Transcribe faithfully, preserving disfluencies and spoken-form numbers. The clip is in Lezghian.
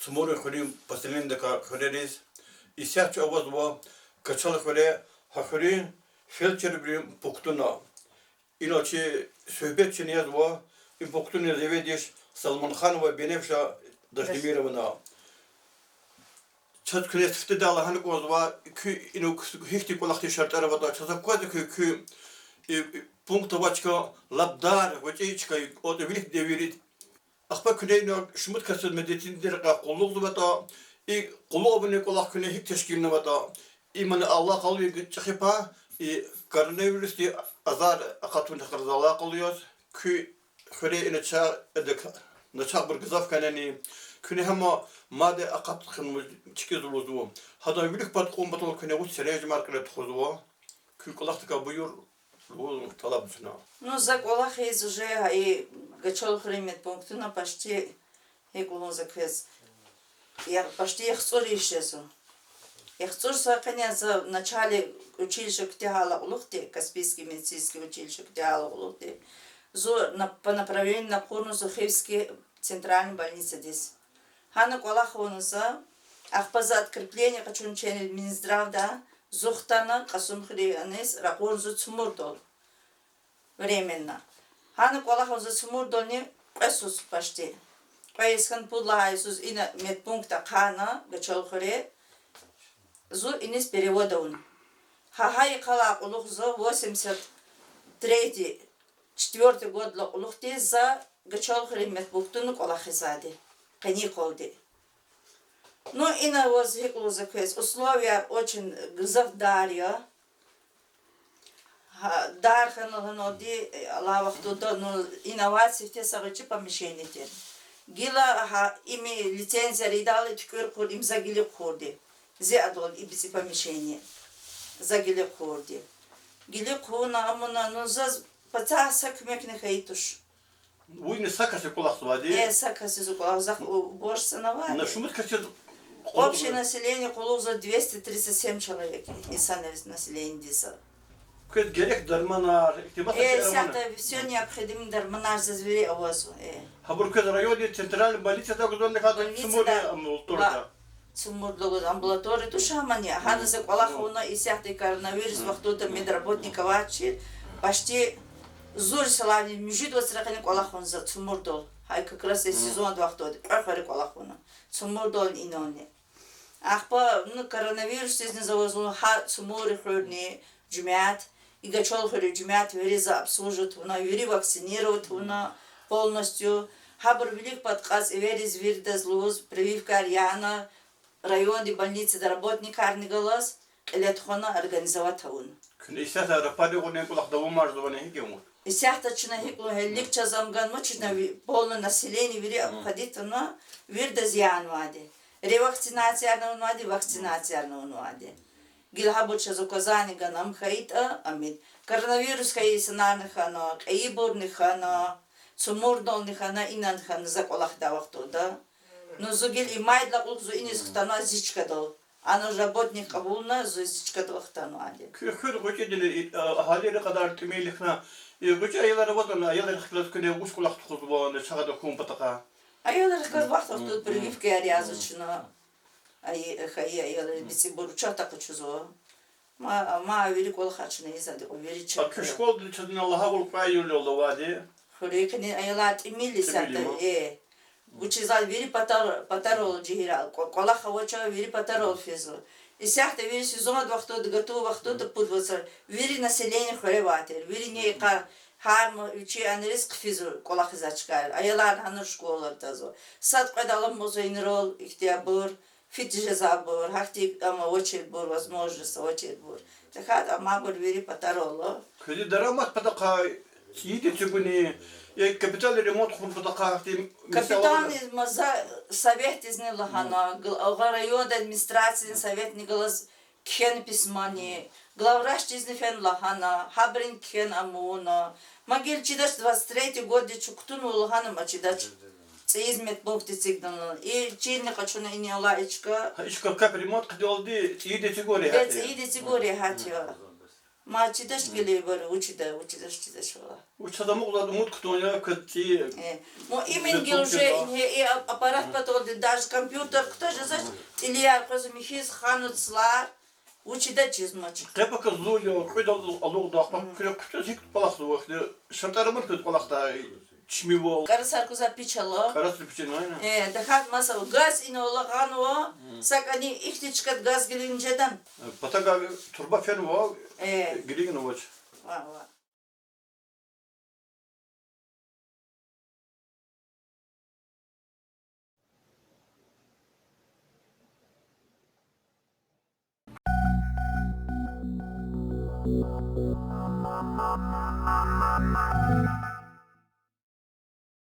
Цумур хуьруьн поселениедикай хуьрериз. Исятда чун авазва Гачал хуьре, гьа хуьруьн фельдшервилин пунктуна. Ина чи суьгьбетчини язва и пунктуна заведующий Салманханова Бенефша Дашдемировна. Чаз куьне сифтедай лагьана кӀанзава, куьн ина гьихьтин кӀвалахдин шартӀар аватӀа, чаз аквазва куьн, куьн и, и пункт авай чка лап дар, гъвечӀи чка, кӀватӀа вилик девирда. Ахпа куьне ина шумуд касдиз медицинадин рекьяй къуллугъзаватӀа, и къуллугъ авунин кӀвалах куьне гьикӀ тешкилнаватӀа, имни алакъалу я чӀехи пай, и коронавирусдин азар акъатунихъ галаз алакъалу яз, куь хуьре ина ча-, эдак начагъбур гзаф хьанани, куьне гьам мад акъат хьун чкӀиз лугьузва. Гьадан вилик пад кьун патал куьне вуч серенжемар кьиле тухузва, куь кӀвалахдикай буюр лугьуз тӀалабзава чна. Ну, за кӀвалахиз уже гьа и Гачал хуьруьн медпунктуна почти, гьикӀ лугьун за квез, я почти яхцӀур йис жезва. ЯхцӀур са къене за начале училище куьтягьайла кьулухъди, Каспийский медицинский училище куьтягьайла кьулухъди, зун на-, по направлению ракъурна зун Хивский центральный больницадиз. Гьана кӀвалах авуна за, ахпа за открепление къачуна чи Минздравда, зун хтана Кьасумхуьруьниз, ракъурна зун Цумурдал. Временно. Гьана кӀвалах авуна за Цумурдални кьве йисуз почти. Кьве йис хьана пуд лагьай йисуз ина медпункт ахъайна Гачал хуьре, зун иниз перевод авуна. Гьа гьа йикъалай кьулухъ зун восемьдесят третий, четвёртый годдилай кьулухъди за Гачал хуьруьн медпунктуна кӀвалахзавайди, къенин къалди. Ну, ина ваз гьикӀ лугьуз за квез, условияяр очень гзаф дар я. Гьа, дар хьана лагьаналди, алай вахтунда, ну, ина авай сифте са гъвечӀи помещение тир. Гила гьа им лицензияр ийидайла туькӀуьр хъувур, им за гила хъувурди. Зи адал и бицӀи помещение. За гила хъувурди. Гила хъувуна, амуна, ну, заз пацагьдиз са куьмекни хьайи туш. Вунни са касдиз кӀвалахзавайди? Э, са касдиз кӀвалахзава, захъ уборщицани авайди. На шумуд касдиз? Общее население кьулухъ зун двести тридцать семь человек, инсанриз населениедиз. Квез герек дарманар, ихьтин маса... Э, чара исятда всё необходимое дарманар заз вири авазва, э. Гьабур квез райондин центральный больницадай гузвани, гьадан Цумурдалай, амбулаторияда? Цумурдалай амбулатория туш гьамани, гьана за кӀвалах авуна, исятда коронавирус вахтунда медработник авачир, почти зур салани муьжуьд вацран къене кӀвалах авуна за Цумурдал. Гьа как раз сезонда вахтунда кьве хуьре кӀвалах авуна. Цумурдални, инани. Ахпа, ну, коронавирусдизни за ваз лугьун, гьа Цумурдин хуьрни жемят, и Гачал хуьруьн жемят вири за обслуживать авуна, вири вакцинировать авуна полностью. Гьабурун вилик пад кьаз эвериз виридаз лугьуз прививкаяр яна, райондин больницадин работникарни галаз кьиле тухвана, организовать авуна. Куьне исятда рапаригъунин кӀвалах давамарзавани, гьикӀ я вун? Исятда чна гьикӀ лугьун, гьелелиг чаз ам ганвач, чна ви-, полное население вири обходить авуна, виридаз янавайди. Ревакцинациярни авунвайди, вакцинациярни авунвайди. Гила гьабур чаз указание гана, ам хьайитӀа, амин. Коронавирус хьайи инсанарни хьана, кьейибурни хьана, Цумурдални хьана, инани хьана за кӀвалахдай вахтунда. Ну, зун гила и майдилай кьулухъ зун иниз хтанвай зи чкадал. Ана работник кьабулна, зун зи чкадал хтанвайди. Куь хуьр гъвечӀидини, агьалийрин кьадар тӀимил хьана, и гъвечӀи аялар авазвани, аялрихъ галаз куьне вуч кӀвалах тухузва начагъда хьун патахъай? Аялрихъ галаз вахт-вахтунда прививкаяр язва чна. Ай, хьайи аялриз бицӀибур учётда къачузва. Ма, ма вири кӀвалахар чна ийизвайди, вири чна. А куь школадин чаз ина лагьайвал кьве июлдалди авайди? Хуьруькни аялар тӀимил исятда, э. Вучиз лагьайтӀа вири патар-, патарал жигьирар, кӀва-, кӀвалах авачир вири патарал физва. Исятда вири сезонда вахтунда, гатун вахтунда пуд вацра, вири население хуьре авай тир. Вири ни йикъар гьар ма-, вичин анариз хъфизва кӀвалахзавай чкайра. Аялар гьанур школара тазва. Сад-кьвед аламазва инрал ихьтин абур, фид жезвайбур, гьахьтин ам авачирбур, возможность авачирбур. ТахьайтӀа амайбур вири патарал ала. Квез дарамат патахъай цӀийиди эцигуни, я капитальный ремонт хьун патахъай гьахьтин месэла авани? Капитальный ма за советдизни лагьана, гла-, гла-, районда администрациядин советни галаз кхьена письмони, главврачдизни фена лагьана, гьабурун кхьена, ам авуна. Ма гила чидач, двадцать третий годдиз чун кутунва лагьана, ма чидач. ЦӀийиз медпункт эцигдалди. И чирни къачуна ина алай и чка. Гьа, и чка капремонт хъийидалди цӀийиди эцигун регьят я. Э, цӀийиди эцигун регьят я. Ма чидач гила ибур, вучда, вучдач, чидач валлагь. Вуч ада мукьзад умуд кутун я, кад ци. Э, мо имен гила уже ингье и ап-, аппарат паталди даже компьютер кутаз жезвач, тӀилияр къвез михьиз ханвацлар, вучда чизмач. Къе пака зул я, кьвед ал-, алугъда, ахпа куьне хъуьтӀуьз гьикӀ кӀвалахзава хьи, шартӀар амач куьне кӀвалахдай, чими вал. КӀарасар куза пичала. КӀарасар пичина, айна. Э, тахьайтӀа маса газ инал гъанва, са кӀани ихьтин чкад газ гилигна жедан. Э, патагай турба фенва, э, гилигнавач. Ва, ва.